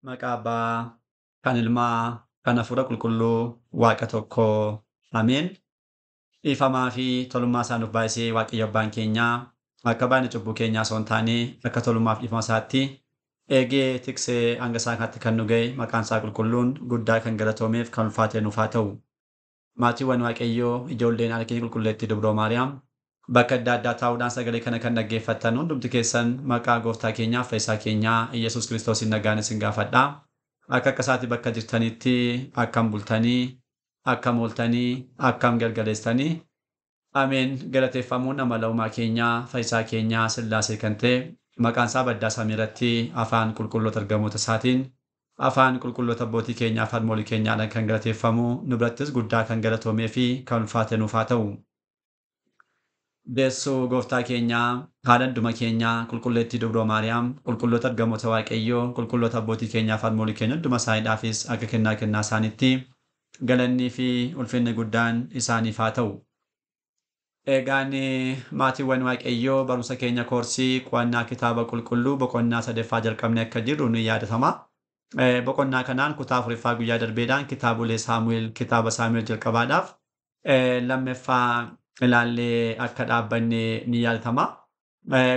Maqaa Abbaa, kan Ilmaa, kan Hafuura Qulqulluu, Waaqa tokkoo. Ameen. Dhiifamaa fi tolummaa isaa nuuf baay'isee Waaqayyo Abbaan keenyaa akka baay'ina cubbuu keenyaa osoo hin taane akka tolummaa fi dhiifama isaatti eegee tiksee hanga isaa kanatti kan nu ga'e maqaan isaa qulqulluun guddaa kan galatoomeef kan ulfaate nuuf haa ta'u. Maatiiwwan Waaqayyoo ijoolleen haadha keenya qulqulleettii Dubroo Maariyaam bakka adda addaa taa'uudhaan sagalee kana kan dhaggeeffattan hundumti keessan maqaa gooftaa keenyaa fayyisaa keenyaa Iyyasuus Kiristoosiin nagaan isin gaafadha. Akka akka isaatti bakka jirtanitti akkam bultanii, akkam ooltanii, akkam galgaleessanii. Ameen. Galateeffamuun amala uumaa keenyaa fayyisaa keenyaa Sillaasee kan ta'e maqaan isaa baddaa samii irratti afaan qulqulloota ergamoota isaatiin afaan qulqulloota abbootii keenyaa fi haadholii keenyaadhaan kan galateeffamu nu birattis guddaa kan galatoomee fi kan ulfaate nuuf haa ta'u. Deessuu gooftaa keenyaa, haadha hunduma keenyaa, qulqulleettii Dubroo Maariyaam, qulqulloota ergamoota Waaqayyoo, qulqulloota abbootii keenyaa fi haadholii keenya hunduma isaaniidhaafis akka kennaa kennaa isaaniitti galannii fi ulfinni guddaan isaaniif haa ta'u. Egaan maatiiwwan Waaqayyoo barumsa keenya koorsii qo'annaa kitaaba qulqulluu boqonnaa sadaffaa jalqabne akka jirru ni yaadatama. Boqonnaa kanaan kutaa afuriffaa guyyaa darbeedhaan kitaabolee Saamu'eel kitaaba Saamu'eel jalqabaadhaaf lammaffaa ilaallee akka dhaabbanne ni yaadatama.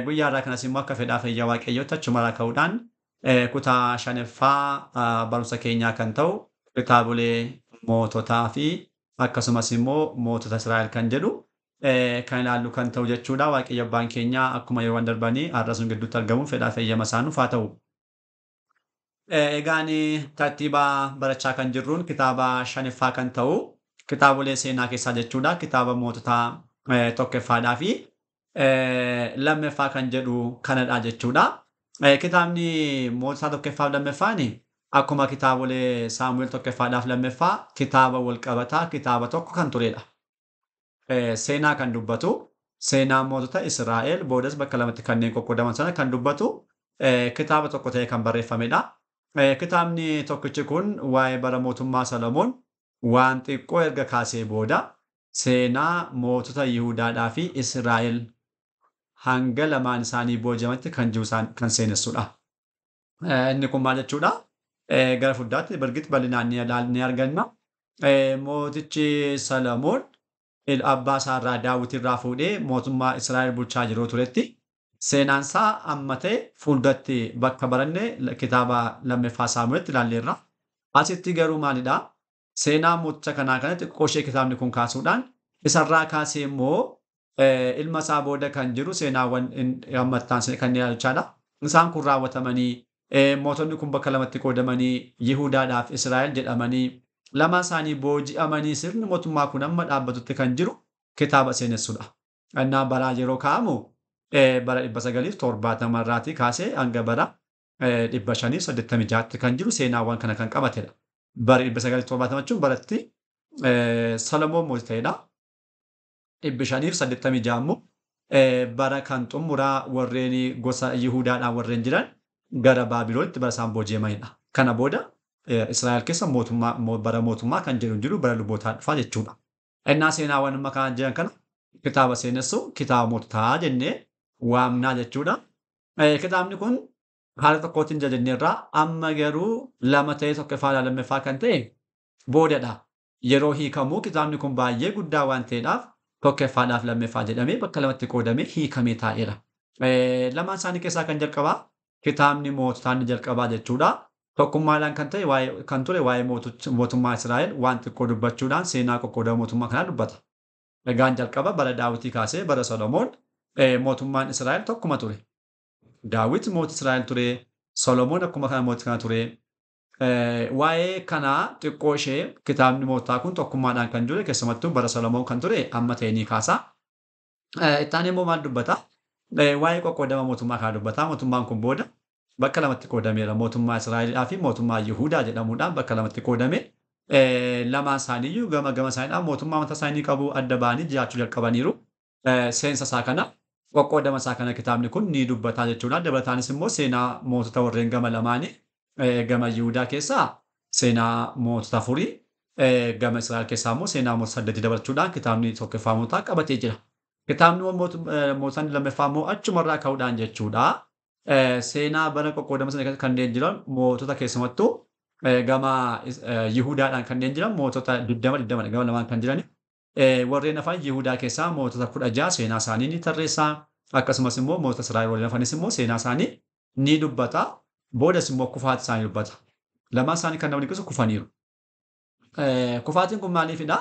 Guyyaa irraa kanas immoo akka fedhaa fayyaa Waaqayyootti achumarraa ka'uudhaan kutaa shanaffaa barumsa keenyaa kan ta'u kitaabolee moototaa fi akkasumas immoo mootota Israa'el kan jedhu kan ilaallu kan ta'u jechuudha. Waaqayyo abbaan keenyaa akkuma yeroowwan darbanii har'a sun gidduutti argamuun fedhaa fayyama isaa nuuf haa ta'u. Egaan tartiiba barachaa kan jirruun kitaaba shanaffaa kan ta'u kitaabolee seenaa keessaa jechuudha. Kitaaba moototaa tokkoffaadhaa fi lammaffaa kan jedhu kanadha jechuudha. Kitaabni moototaa tokkoffaa fi lammaffaan akkuma kitaabolee Saamu'eel tokkoffaadhaaf lammaffaa kitaaba walqabataa kitaaba tokko kan turedha. Seenaa kan dubbatu seenaa mootota Israa'el boodas bakka lamatti kanneen qoqqoodaman sana kan dubbatu kitaaba tokko ta'ee kan barreeffamedha. Kitaabni tokkichi kun waa'ee bara mootummaa Salomoon waan xiqqoo erga kaasee booda seenaa mootota Yihuudaadhaa fi Israa'el hanga lamaan isaanii booji'amanitti kan jiru kan seenessudha. Inni kun maal jechuudha? Gara fuulduraatti birgit bal'inaan ni arganna. Mootichi Salomoon abbaa isaarraa Daawit irraa fuudhee mootummaa Israa'el bulchaa yeroo turetti seenaan isaa amma ta'e fuulduratti bakka baranne kitaaba lammaffaa Saamu'eelitti ilaalleerra. Asitti garuu maalidhaa? Seenaa mooticha kanaa kana xiqqoo ishee kitaabni kun kaasuudhaan isarraa kaasee immoo ilma isaa booda kan jiru seenaawwan hammattaan kan ilaalchaadha. Isaan kun raawwatamanii mootonni kun bakka lamatti qoodamanii Yihuudaadhaaf Israa'el jedhamanii lamaan isaanii booji'amanii sirni mootummaa kun amma dhaabbatutti kan jiru kitaaba seenessudha. Innaa baraa yeroo kaa'amu bara 970 irraatii kaasee hanga bara 586 kan jiru seenaawwan kana kan qabatedha. Bara 970 jechuun baratti Salomoon mootii ta'edha. 586 immoo bara kan xumuraa warreen gosa Yihuudaadhaan warreen jiran gara Baabiloonitti bara isaan booji'amanidha. Kana booda Israa'el keessa mootummaa bara mootummaa kan jedhu jiru bara lubootaa dhufaa jechuudha. Innaa seenaawwan amma kana jiran kana kitaaba seenessu kitaaba moototaa jennee waamnaa jechuudha. Kitaabni kun haala tokkootiin jira jenneerraa amma garuu lama ta'ee tokkoffaa lammaffaa kan ta'e boodadha. Yeroo hiikamuu kitaabni kun baay'ee guddaa waan ta'eedhaaf tokkoffaadhaaf lammaffaa jedhamee bakka lamatti qoodamee hiikamee taa'eera. Lamaan isaanii keessaa kan jalqabaa kitaabni moototaa inni jalqabaa jechuudha. Tokkummaadhaan kan ta'e kan ture waa'ee mootummaa Israa'el waan xiqqoo dubbachuudhaan seenaa qoqqoodama mootummaa kanaa dubbata. Egaan jalqaba bara Daawitii kaasee bara Solomoon mootummaan Israa'el tokkuma ture. Daawit mootii Israa'el ture, Solomoon akkuma kana mootii kana ture. Waa'ee kanaa xiqqoo ishee kitaabni moototaa kun tokkummaadhaan kan jiru keessumattuu bara Solomoon kan ture amma ta'e ni kaasa. Ittaan immoo maal dubbata? Waa'ee qoqqoodama mootummaa kanaa dubbata. Mootummaan kun booda bakka lamatti qoodameera. Mootummaa Israa'elidhaa fi mootummaa Yihuudaa jedhamuudhaan bakka lamatti qoodame. Lamaan isaaniiyyuu gama gama isaaniidhaan mootummaa mataa isaanii qabu adda ba'anii jiraachuu jalqabaniiru. Seensa isaa kana qoqqoodama isaa kana kitaabni kun ni dubbata jechuudha. Dabalataanis immoo seenaa mootota warreen gama lamaanii gama Yihuudaa keessaa seenaa mootota afurii gama Israa'el keessaa immoo seenaa mootota saddeetii dabalachuudhaan kitaabni tokkoffaa moototaa qabatee jira. Kitaabni moototaa lammaffaa immoo achumarraa ka'uudhaan jechuudha. Seenaa bara qoqqoodama sana keessa kanneen jiran mootota keessumattuu gama Yihudaadhaan kanneen jiran mootota 20 20 gama lamaan kan jiran. Warreen hafan Yihudaa keessaa mootota 16 seenaa isaanii ni tarreessa. Akkasumas immoo mootota Israa'el warreen hafanis immoo seenaa isaanii ni dubbata. Boodas immoo kufaatii isaanii dubbata. Lamaan isaanii kan namni ibsu kufaniiru. Kufaatiin kun maaliifidha?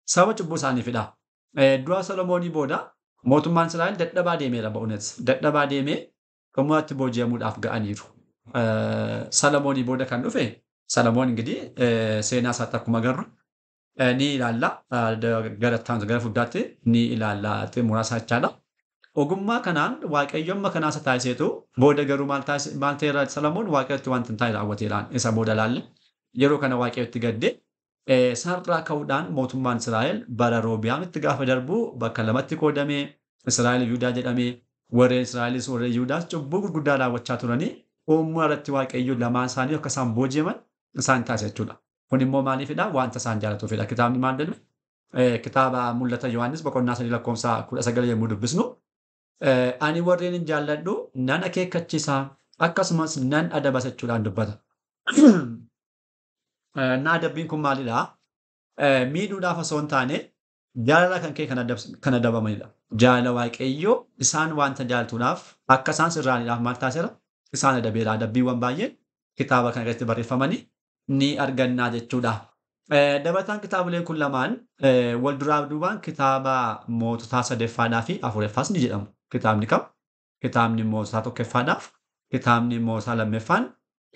Sababa cubbuu isaaniifidha. Du'a Solomoonii booda mootummaan Israa'el dadhabaa deemeera ba'uunis. Dadhabaa deemee xumuratti booji'amuudhaaf ga'aniiru. Solomoonii booda kan dhufe Solomoon ingidihi seenaa isaatti akkuma agarru ni ilaalla. Gara gara fuulduraatti ni ilaalla xumura isaa jechaadha. Ogummaa kanaan Waaqayyo amma kanaa isa taasiseetu booda garuu maal ta'eera Solomoon Waaqayyotti wanta hin taane raawwateeraan isa booda ilaalla. Yeroo kana Waaqayyotti gadde sanarraa ka'uudhaan mootummaan Israa'el bara Roobiyaamitti gaafa darbu bakka lamatti qoodamee Israa'el Yihudaa jedhamee warreen Israa'elis warreen Yihudaas cubbuu gurguddaa raawwachaa turanii uumama irratti Waaqayyo lamaan isaanii akka isaan booji'aman isaan taasise jechuudha. Kun immoo maaliifidha? Wanta isaan jaallatuufidha. Kitaabni maal jedhu? Kitaaba Mul'ata Yohaannis boqonnaa 3 lakkoofsa 19 yommuu dubbisnu ani warreen hin jaalladhu nan akeekkachiisa akkasumas nan adaba jechuudhaan dubbata. Na adabbiin kun maalidha? Miidhuudhaaf osoo hin taane jaalala kan kee kan adabamanidha. Jaalala Waaqayyoo isaan wanta jaalatuudhaaf akka isaan sirraaniidhaaf maal taasiseera? Isaan adabeera. Adabbiiwwan baay'een kitaaba kana keessatti barreeffamanii ni argannaa jechuudha. Dabalataan kitaaboleen kun lamaan wal duraa duubaan kitaaba moototaa sadeffaadhaa fi afureffaas ni jedhamu. Kitaabni kam? Kitaabni moototaa tokkoffaadhaaf, kitaabni moototaa lammaffaan,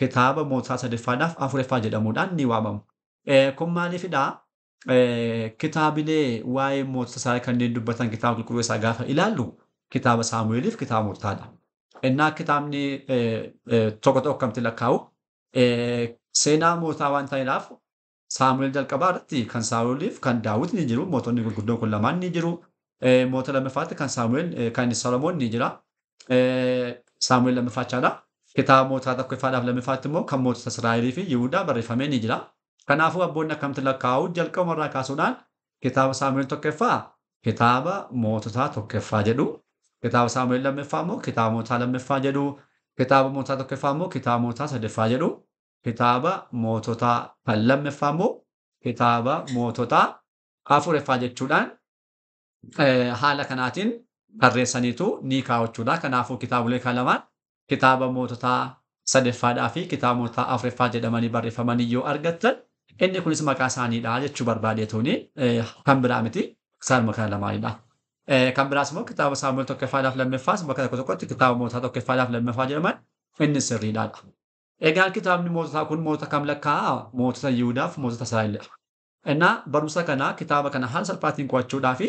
kitaaba moototaa sadeffaadhaaf afureffaa jedhamuudhaan ni waamamu. Kun maaliifidha? Kitaabilee waa'ee mootota isaa kanneen dubbatan kitaaba qulqulluu isaa gaafa ilaallu kitaaba Saamu'eeliif kitaaba moototaadha. Innaa kitaabni tokko tokko akkamitti lakkaa'u seenaa moototaa waan ta'eedhaaf Saamu'eel jalqabaa irratti kan Saa'oliif kan Daawit ni jiru. Mootonni gurguddoon kun lamaan ni jiru. Moota lammaffaatti kan Saamu'eel kan Solomoon ni jira. Saamu'eel lammaffachaadha. Kitaaba moototaa tokkoffaadhaaf lammaffaatti immoo kan mootota Israa'elii fi Yihudaa barreeffamee ni jira. Kanaafuu abboonni akkamitti lakkaa'u jalqabuma irraa kaasuudhaan kitaaba Saamu'eel tokkoffaa kitaaba moototaa tokkoffaa jedhu. Kitaaba Saamu'eel lammaffaa immoo kitaaba moototaa lammaffaa jedhu. Kitaaba moototaa tokkoffaa immoo kitaaba moototaa sadaffaa jedhu. Kitaaba moototaa kan lammaffaa immoo kitaaba moototaa afuraffaa jechuudhaan haala kanaatiin tarreessaniitu ni kaa'achuudha. Kanaafuu kitaabolee kan lamaan kitaaba moototaa sadaffaadhaa fi kitaaba moototaa afuraffaa jedhamanii barreeffamanii yoo argattan inni kunis maqaa isaaniidha jechuu barbaadeetuuni kan biraa miti isaanuma kana lamaanidha. Kan biraas immoo kitaaba Saamu'eel tokkoffaadhaaf lammaffaas bakka tokko tokkotti kitaaba moototaa tokkoffaadhaaf lammaffaa jedhaman inni sirriidhaadha. Egaan kitaabni moototaa kun mootota kam lakkaa'a? Mootota Yihudaaf mootota Israa'elidha. Innaa barumsa kana kitaaba kana haala salphaatiin qo'achuudhaa fi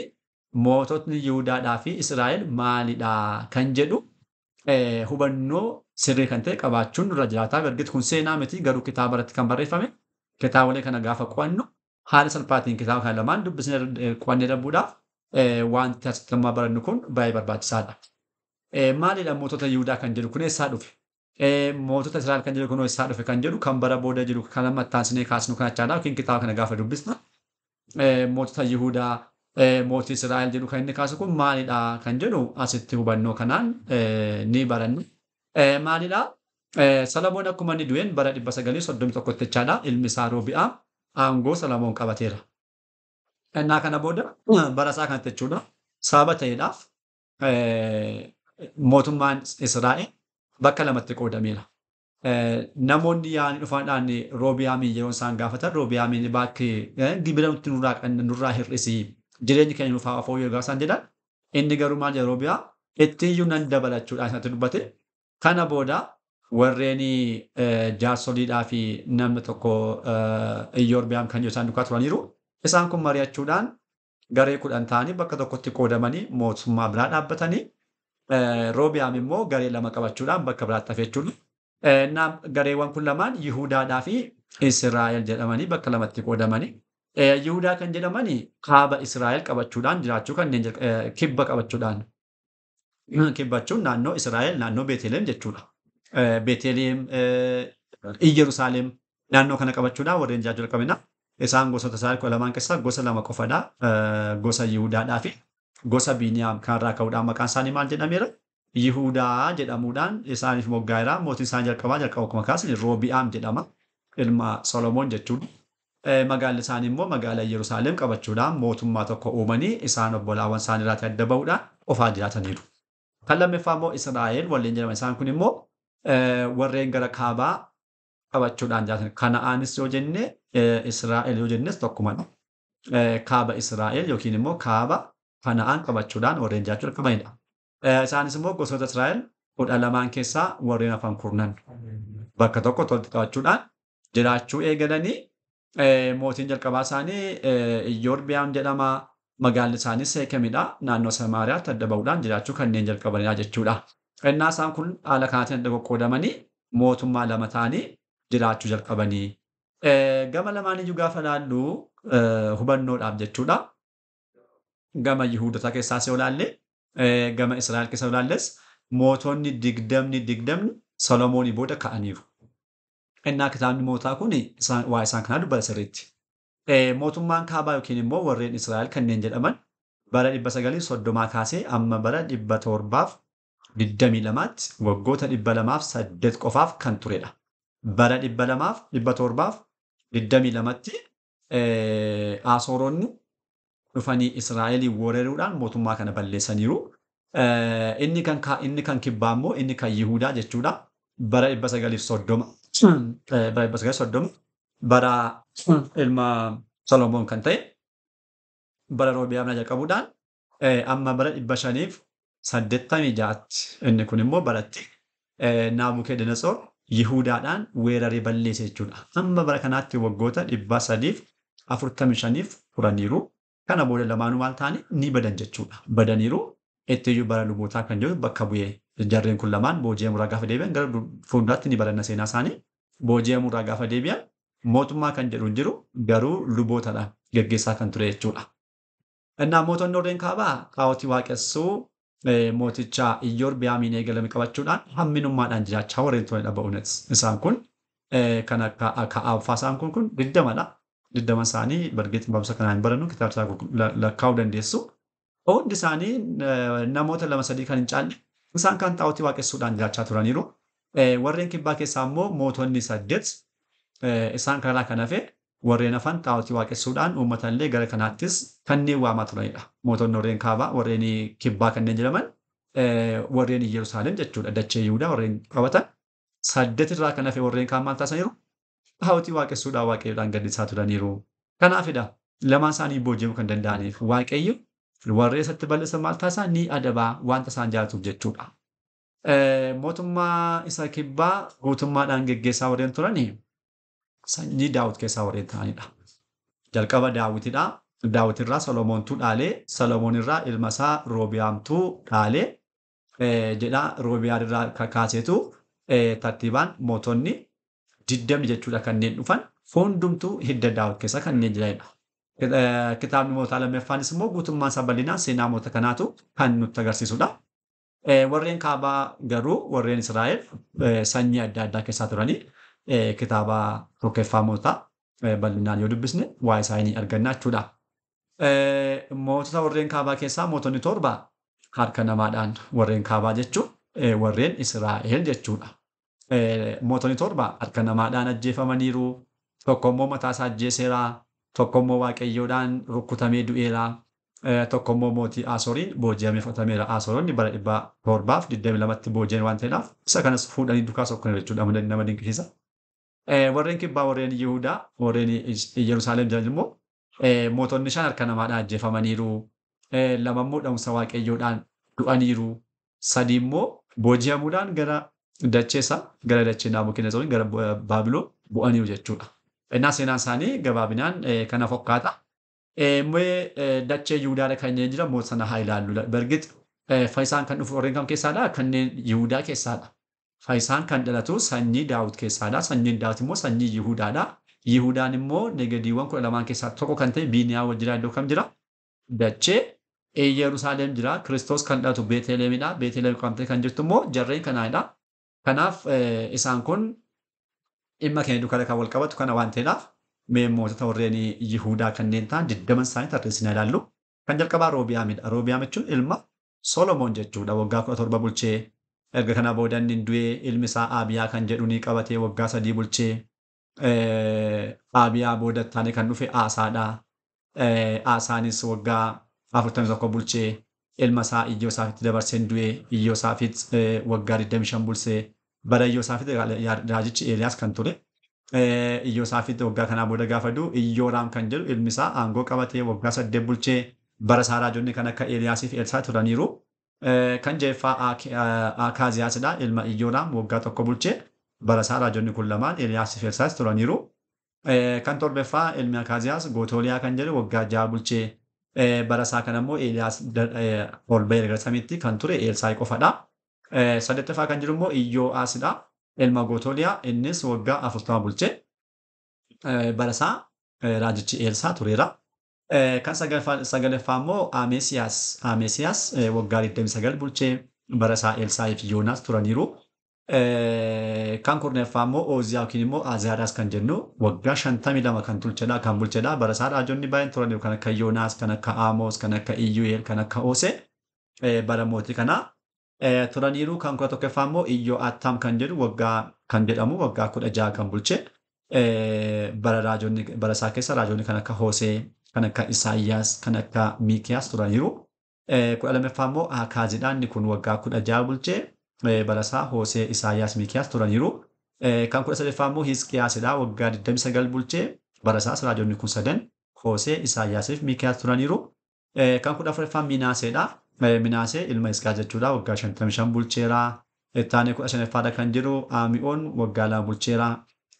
moototni Yihudaadhaa fi Israa'el maalidha kan jedhu hubannoo sirrii kan ta'e qabaachuun nurra jiraata. Ergiti kun seenaa miti garuu kitaaba irratti kan barreeffame kitaabolee kana gaafa qo'annu haala salphaatiin kitaaba kana lamaan dubbisnee qo'annee darbuudhaaf wanti asitti amma barannu kun baay'ee barbaachisaadha. Maalidha mootota Yihudaa kan jedhu kun eessaa dhufe? Mootota Israa'el kan jedhu kun eessaa dhufe kan jedhu kan bara booda jiru kan amma itti kaasnu kan achaadha yookiin kitaaba kana gaafa dubbisna. Mootota Yihudaa mootii Israa'el jedhu kan inni kaasu kun maalidha kan jedhu asitti hubannoo kanaan ni baranna. Maalidha? Solomoon akkuma inni du'een bara 931 jechaadha. Ilmi isaa Roobi'aam aangoo Solomoon qabateera. Innaa kana booda bara isaa kanatti jechuudha. Sababa ta'eedhaaf mootummaan Israa'el bakka lamatti qoodameera. Namoonni yaa'anii dhufaadhaan Roobi'aamiin yeroo isaan gaafatan Roobi'aamiin bakki gibira nutti nurraa hir'isi jireenyi keenya nuuf haa fooyya'u isaan jedhan inni garuu maal jedha Roobi'aam ittiiyyuu nan dabalachuudhaan isatti dubbate. Kana booda warreen jaarsoliidhaa fi namni tokko Iyyoorbi'aam kan jedhu isaan duukaa turaniiru. Isaan kun mari'achuudhaan garee 10 ta'anii bakka tokkotti qoodamanii mootummaa biraa dhaabbatanii Roobi'aam immoo garee 2 qabachuudhaan bakka biraatti hafe jechuudha. Gareewwan kun lamaan Yihudaadhaa fi Israa'el jedhamanii bakka lamatti qoodamanii. Yihudaa kan jedhamanii kaaba Israa'el qabachuudhaan jiraachuu kanneen kibba qabachuudhaan. Kibbachuun naannoo Israa'el naannoo Beeteleem jechuudha. Beeteleem, Iyyerusaalem naannoo kana qabachuudhaan warreen jiraachuu jalqabina. Isaan gosoota Israa'el 12 keessaa gosa 2 qofadha. Gosa Yihudaadhaa fi gosa Biiniyaam kanarraa ka'uudhaan maqaan isaanii maal jedhameera? Yihuudaa jedhamuudhaan isaaniif moggaa'eera. Mootiin isaan jalqabaa jalqaba akkuma kaasne Roobi'aam jedhama. Ilma Solomoon jechuudha. Magaalli isaanii immoo magaalaa Yerusaalem qabachuudhaan mootummaa tokko uumanii isaan obbolaawwan isaanii irraatii adda bahuudhaan qofaa jiraataniiru. Kan lammaffaa immoo Israa'el warreen jedhaman isaan kun immoo warreen gara kaabaa qabachuudhaan jiraatan. Kana'aanis yoo jenne Israa'el yoo jennes tokkumadha. Kaaba Israa'el yookiin immoo kaaba Kana'aan qabachuudhaan warreen jiraachuu qabanidha. Isaanis immoo gosoota Israa'el 12 keessaa warreen hafan 10 bakka tokko walitti qabachuudhaan jiraachuu eegalanii mootiin jalqabaa isaanii Iyyoorbiyaam jedhama. Magaalli isaanii Seekemidha. Naannoo Samaariyaatti adda bahuudhaan jiraachuu kanneen jalqabanidha jechuudha. Innaa isaan kun haala kanaatiin adda qoqqoodamanii mootummaa lama ta'anii jiraachuu jalqabanii. Gama lamaaniyyuu gaafa ilaallu hubannoodhaaf jechuudha. Gama Yihuudotaa keessaas yoo ilaalle gama Israa'el keessa yoo ilaalles mootonni 20 Solomoonii booda ka'aniiru. Innaa kitaabni mootaa kun waa isaan kanaa dubbata sirriitti. Mootummaan kaabaa yookiin immoo warreen Israa'el kanneen jedhaman bara 930 kaasee amma bara 722tti waggoota 208 qofaaf kan turedha. Bara 722tti Asooronni dhufanii Israa'elii weeraruudhaan mootummaa kana balleessaniiru. Inni kan kibbaa immoo inni kan Yihuudaa jechuudha. Bara 930 bara 930 bara ilma Solomoon kan ta'e bara Roobiyaam jalqabuudhaan amma bara 586tti inni kun immoo baratti Naabukedenetsoor Yihuudaadhaan weeraree balleesse jechuudha. Amma bara kanaatti waggoota 345 turaniiru. Kana booda lamaanuu maal ta'anii ni badan jechuudha. Badaniiru. Ittiyyuu bara lubootaa kan jedhu bakka bu'ee jarreen kun lamaan booji'amuurraa gaafa deebi'an gara fuulduraatti ni baranna seenaa isaanii. Booji'amuurraa gaafa deebi'an mootummaa kan jedhu hin jiru garuu lubootadhaan geggeessaa kan ture jechuudha. Innaa mootonni warreen kaabaa xaa'otii waaqessuu mooticha Iyyoorbiyaamiin eegalame qabachuudhaan hamminummaadhaan jiraachaa warreen turanidha ba'uunis. Isaan kun kan akka Aka'aab isaan kun 20dha. 20 isaanii bargeetti barumsa kanaan hin barannu kitaaba isaa lakkaa'uu dandeessu. Hundi isaanii namoota 2-3 kan hin caalle isaan kan xaa'otii waaqessuudhaan jiraachaa turaniiru. Warreen kibbaa keessaa immoo mootonni 8 isaan karaa kan hafe warreen hafan xaa'otii waaqessuudhaan uummata illee gara kanaattis kanneen waamaa turanidha. Mootonni warreen kaabaa warreen kibbaa kanneen jedhaman warreen Yerusaalem jechuudha. Dachee Yihudaa warreen qabatan 8 irraa kan hafe warreen kaan maal taasisaniiru? Xaa'otii waaqessuudhaan waaqayyoodhaan gaddisaa turaniiru. Kanaafidha lamaan isaanii booji'amuu kan danda'aniif waaqayyo warreen isatti balleessan maal taasisaa ni adabaa wanta isaan jaalatuuf jechuudha. Mootummaa isa kibbaa guutummaadhaan geggeessaa warreen turanii sanyii Daawit keessaa warreen ta'anidha. Jalqaba Daawitidha. Daawit irraa Solomoontu dhaalee, Solomoon irraa ilma isaa Roobiyaamtu dhaalee jedha. Roobiyaam irraa kaaseetu tartiibaan mootonni 20 jechuudha kanneen dhufan hundumtuu hidda Daawit keessa kanneen jiranidha. Kitaabni mootaa lammaffaanis immoo guutummaan isaa bal'inaan seenaa moota kanaatu kan nutti agarsiisudha. Warreen kaabaa garuu warreen Israa'el sanyii adda addaa keessaa turanii kitaaba tokkoffaa mootaa bal'inaan yoo dubbisne waa isaanii arganna jechuudha. Mootota warreen kaabaa keessaa mootonni 7 harka namaadhaan warreen kaabaa jechuun warreen Israa'el jechuudha. Mootonni 7 harka namaadhaan ajjeefamaniiru. Tokko immoo mataa isaa ajjeeseera. Tokko immoo waaqayyoodhaan rukkutamee du'eera. Tokko immoo mootii Asooriin booji'amee fudhatameera. Asooronni bara 722tti booji'an waan ta'eedhaaf isa kanas fuudhanii dukaa sokkoniiru jechuudha. Nama dinqisiisa. Warreen kibbaa warreen Yihudaa warreen Yerusaalem jiran immoo mootonni 5 harka namaadhaan ajjeefamaniiru. 2 immoo dha'umsa waaqayyoodhaan du'aniiru. 3 immoo booji'amuudhaan gara dachee gara dachee Naabukedenetsooriin gara Baabiloon bu'aniiru jechuudha. Innaa seenaan isaanii gabaabinaan kana fakkaata. Mee dachee Yihudaadha kanneen jiran moota sana haa ilaallu. Bargit fayyisaan kan dhufu warreen kam keessaadha? Kanneen Yihudaa keessaadha. Fayyisaan kan dhalatu sanyii Daawit keessaadha. Sanyiin Daawit immoo sanyii Yihudaadha. Yihudaan immoo negadiiwwan 12 keessaa tokko kan ta'e Biiniyaa wajjin iddoo kam jira? Dachee Yerusaalem jira. Kiristoos kan dhalatu Beetleemidha. Beetleem qabamtee kan jirtu immoo jarreen kanaadha. Kanaaf isaan kun dhimma keenya duukaa kan wal qabatu kana waan ta'eedhaaf mee mootota warreen Yihudaa kanneen ta'an 20 isaanii tarreessinee ilaallu. Kan jalqabaa Roobiyaamidha. Roobiyaam jechuun ilma Solomoon jechuudha. Waggaa 17 bulchee. Erga kana booda inni du'ee ilmi isaa Abiyaa kan jedhu ni qabatee waggaa 3 bulchee. Abiyaa booda taane kan dhufe Aasaadha. Aasaanis waggaa 41 bulchee ilma isaa Iyyoosaafit dabarseen du'ee Iyyosaafit waggaa 25 bulchee. Bara Iyyosaafit raajichi Eeliyaas kan ture. Iyyosaafit waggaa kanaa booda gaafa du'u Iyyooraam kan jedhu ilmi isaa aangoo qabatee waggaa 8 bulchee. Bara isaa raajonni kan akka Eeliyaasii fi Elsaa turaniiru. Kan ja'affaa Akaaziyaasidha. Ilma Iyyooraam waggaa 1 bulchee. Bara isaa raajonni kun lamaan Eeliyaasii fi Elsaas turaniiru. Kan torbaffaa ilmi Akaaziyaas Gootoliyaa kan jedhu waggaa 6 bulchee. Bara isaa kana immoo Eeliyaas ol ba'ee gara samiitti kan ture Elsaa'i qofadha. Saddeettaffaa kan jiru immoo Iyyoo'aasidha. Ilma Gootoliyaa innis waggaa 40 bulchee. Bara isaa raajichi Elsaa tureera. Kan sagalaffaa immoo Ameesiyaas. Ameesiyaas waggaa 29 bulchee bara isaa Elsaa'ii fi Yoonaas turaniiru. Kan kurnaffaa immoo Ooziyaa yookiin immoo Azaariyaas kan jennu waggaa 52 kan tulchedha kan bulchedha. Bara isaa raajonni baay'een turaniiru kan akka Yoonaas, kan akka Amoos, kan akka Iyyu'eel, kan akka Hosee bara mootii kanaa turaniiru. Kan 11ffaa immoo Iyyoo'attaam kan jedhu waggaa kan jedhamu waggaa 16 kan bulche. Bara raajonni bara isaa keessa raajonni kan akka Hosee, kan akka Isaayyaas, kan akka Miikiyaas turaniiru. 12ffaa immoo Akaazidha. Inni kun waggaa 16 bulchee. Bara isaa Hosee, Isaayyaas, Miikiyaas turaniiru. Kan 13ffaa immoo Hisqiyaasidha. Waggaa 29 bulchee. Bara isaas raajonni kun sadan Hosee, Isaayyaasii fi Miikiyaas turaniiru. Kan 14ffaa Minaaseedha. Minaasee ilma Hisqiyaas jechuudha. Waggaa 55 bulcheera. Ittaanee 15ffaadha kan jiru Aami'oon waggaa 2 bulcheera.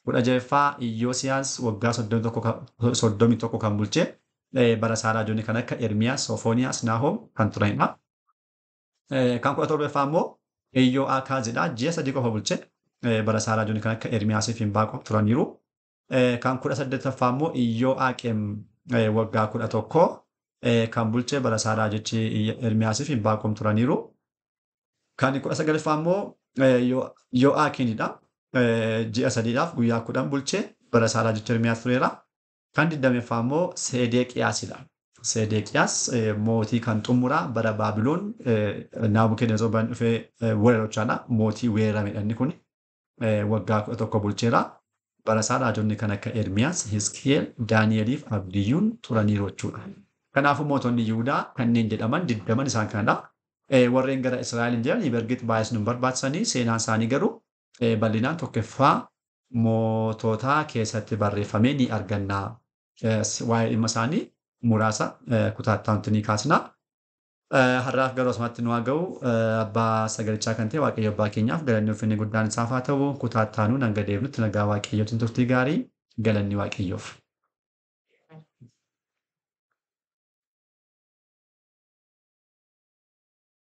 16ffaa Iyyoosiyaas waggaa 31 kan bulche. Bara isaa raajonni kan akka Ermiyaas, Sofooniyaas, Naahom kan turanidha. Kan 17ffaa immoo Iyyoo'aakaazidha. Ji'a 3 qofa bulche. Bara isaa raajonni kan akka Ermiyaasii fi Imbaaqoom turaniiru. Kan 18ffaa immoo Iyyoo'aaqem waggaa 11 kan bulche bara isaa raajichi Ermiyaasii fi Imbaaqoom turaniiru. Kan 19ffaa immoo Yoo'aakiinidha. Ji'a 3dhaaf guyyaa 10 bulche bara isaa raajichi Ermiyaas tureera. Kan 20ffaa immoo Sedeqiyaasidha. Sedeqiyaas mootii kan xumuraa bara Baabiloon Naabukadnezar dhufee weeraruchaadha. Mootii weeraramedha inni kun. Waggaa 11 bulcheera. Bara isaa raajonni kan akka Ermiyaas, Hisqi'eel, Daani'elii fi Abdiyyuun turaniiru jechuudha. Kanaafuu mootonni Yihudaa kanneen jedhaman 20 isaan kanadha. Warreen gara Israa'el hin jiran bergit baay'ee nu barbaachisanii seenaan isaanii garuu bal'inaan tokkoffaa moototaa keessatti barreeffamee ni arganna. Waa'ee dhimma isaanii muraasa kutaatti ni kaasna. Har'aaf garuu asumatti nu haa ga'u. Abbaa sagalichaa kan ta'e Waaqayyo abbaa keenyaaf galanni ulfinni guddaan isaaf haa ta'u. Kutaatti aanuun hanga deebinutti nagaa Waaqayyootiin turtii gaarii galanni Waaqayyoof.